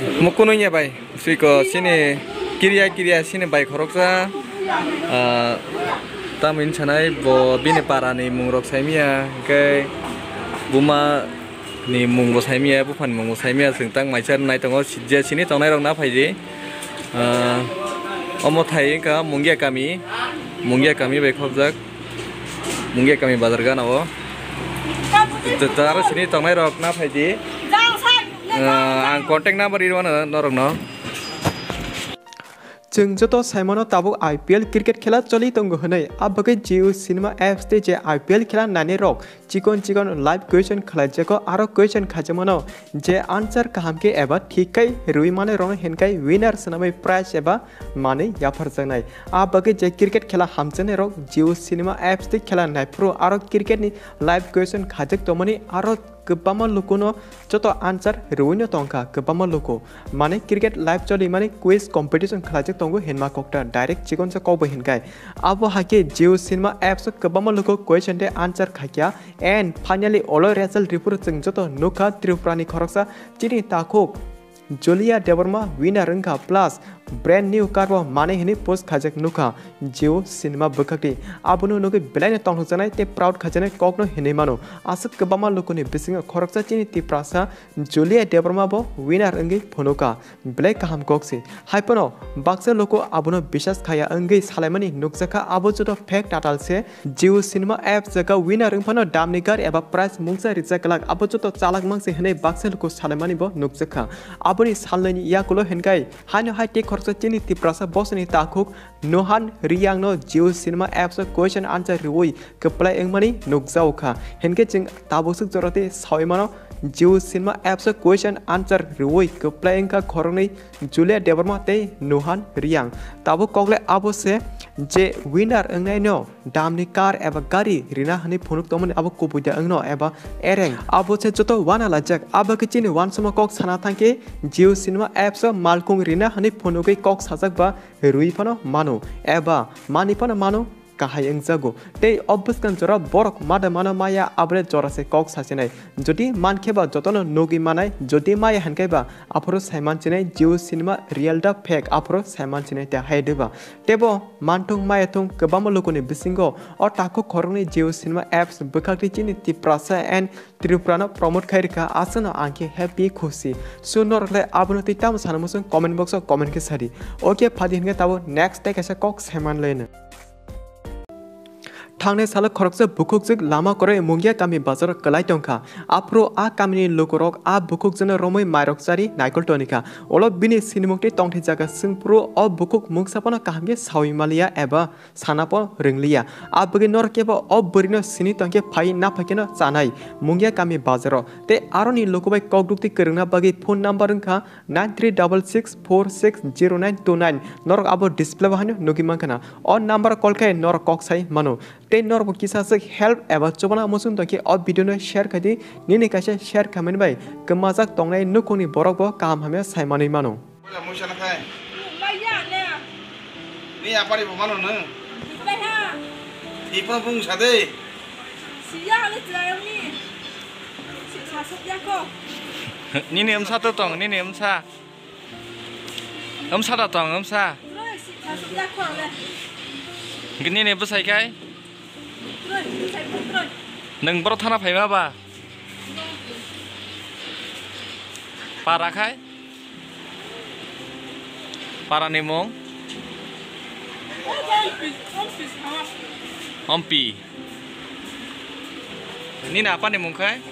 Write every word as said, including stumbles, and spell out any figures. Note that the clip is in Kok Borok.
Mukunui ya bai, siko sini kiriya kiriya sini bai khoroksa, ah, tamoni sanai bo bini para ni mung rok saimiya, hingke buma ni mung bo saimiya, bupha ni mung bo saimiya, chwng tang maisa nai tongo, je sini tongnai rok na phaidi, ah, omo thai wngkha Mungia kami, Mungia kami bai khopjak, Mungia kami bazar gana o, je aro sini tongnai rok na phaidi. Ah, ang contact number rwmano norokno. Chwng joto saimano tabuk I P L cricket khela choli tongo hwnwi. A bagwi Jio Cinema apps tei je I P L khela nainai rok chikon chikon live question khlaijago, aro question khaijakmano je answer kaham khe eba thik khai rwi manwi rokno hinkhai winner swnamwi prize eba manwi yapharjaknai. A bagwi je cricket khela hamjaknai rok Jio Cinema apps tei khela naiphuru aro cricket ni live question khaijak tongmani aro kwbangma lukuno joto answer rwino tongkha, kwbangma luku. Mane cricket live choli mani quiz competition khlaijak tongo hinma kokta direct chikon se kokbo hinkai. Abo haikhe Jio Cinema apps o kwbangma luku question tei answer khaikha and finally olo result report chwng joto nukha Tripura ni khoroksa chini takhuk Julia Debbarma winner wngkha plus brand new car bo manwi hwnwi post khaijak nukha Jio Cinema bwkhakni. Abono nugwi belaino tongthokjaknai tei proud khaijaknai kokno hinwi mano. Aswk kwbangma lukuni bisingo khoroksa chini Tiprasa Julia Debbarma bo winner wngwi phunukha. Belai kaham kok se. Hai phano baksa luku abono bisas khaya wngwi salaimani nukjakha, abo joto fake tatal se. Jio Cinema apps jaga winner wngphano damni gar eba prize mungsa rijak glak, abo joto chalak mangse hwnwi baksa luku salaimani bo nukjakha. Aboni salnwini yakulo hinkhai haino hai tei khoroksa chini Tiprasa bosoni takhuk Nuhan Riyang no Jio Cinema apps o question answer rwui kwplai wngmani nukjago kha. Hinkhe chwng tabuk swk jora tei saui mano Jio Cinema apps o question answer rwui kwplai wngkha khoroknwi Julia Debbarma tei Nuhan Riyang. Tabuk kokle abo se je winner wngnai no damni car eba gari rina hwnwi phunuk tongmani abo kubui da wngno eba ereng. Abo se joto wana laijak. Abo khe chini wansukma kok sana thangkhe Jio Cinema apps o malkung rina hwnwi phunugwi kok sajak ba rwi phano mano eba mani phano mano kahai wngjago. Tei o bwskang jora borok mada mano maya abole jora se kok sachinai. Jodi mankhe ba jotono nugwi manai, jodi maya hinkhe ba aphuru saiman chinai Jio Cinema real da fake aphuru saiman chinai te hai deba. Tebo manthung maya thung kwbangma lukuni bisingo o takhuk khoroknwi Jio Cinema apps bwkhakni chini Tiprasa and Tripura no promote khai rikha, aswkno ang khe happy khusi. So norok le abono twi tamo sana muchung comment box o comment khe sadi. Okay phadi hinkhe tabuk next tei kaisa kok saiman leno. Thangnai salo khoroksa bukhukjwk lama kwrwi Mungia kami bazaro kwlai tongkha. Aphuru a kamini lukurok a bukhukjwkno romwi mairok chari naikol tonikha. Ulo bini sinimung tei tongthai jaga swngphuru o bukhuk mungsa phano kaham khe saui maliya eba sana phano rwngliya. A bagwi norok kebo o bwrwino sini tongkhe phai naphaikeno chanai Mungia kami bazaro. Tei aroni lukubai kokduk twi kwrwngna bagwi phone number wngkha nine three double six four six zero nine two nine. Norok abo display o haino nugwi mankha na. O number o call khe norok kok sai mano. Tei norokbo kisa swk help eba chubana muchung tongkhe o video no share khaidi, nini kaisa share khaimani bai kwmajak tongnai nukhungni borokbo kaham hamya sai manwi mano. Ni apari bo mano nung? Ipono bung sa de. Nini wmsa to tong, nini wmsa. Wmsa da tong, wmsa. Nini bwsai kai? Nwng boro thana phaima ba? Para khai? Para ni mung? Ompi. Nini apa ni mung khai?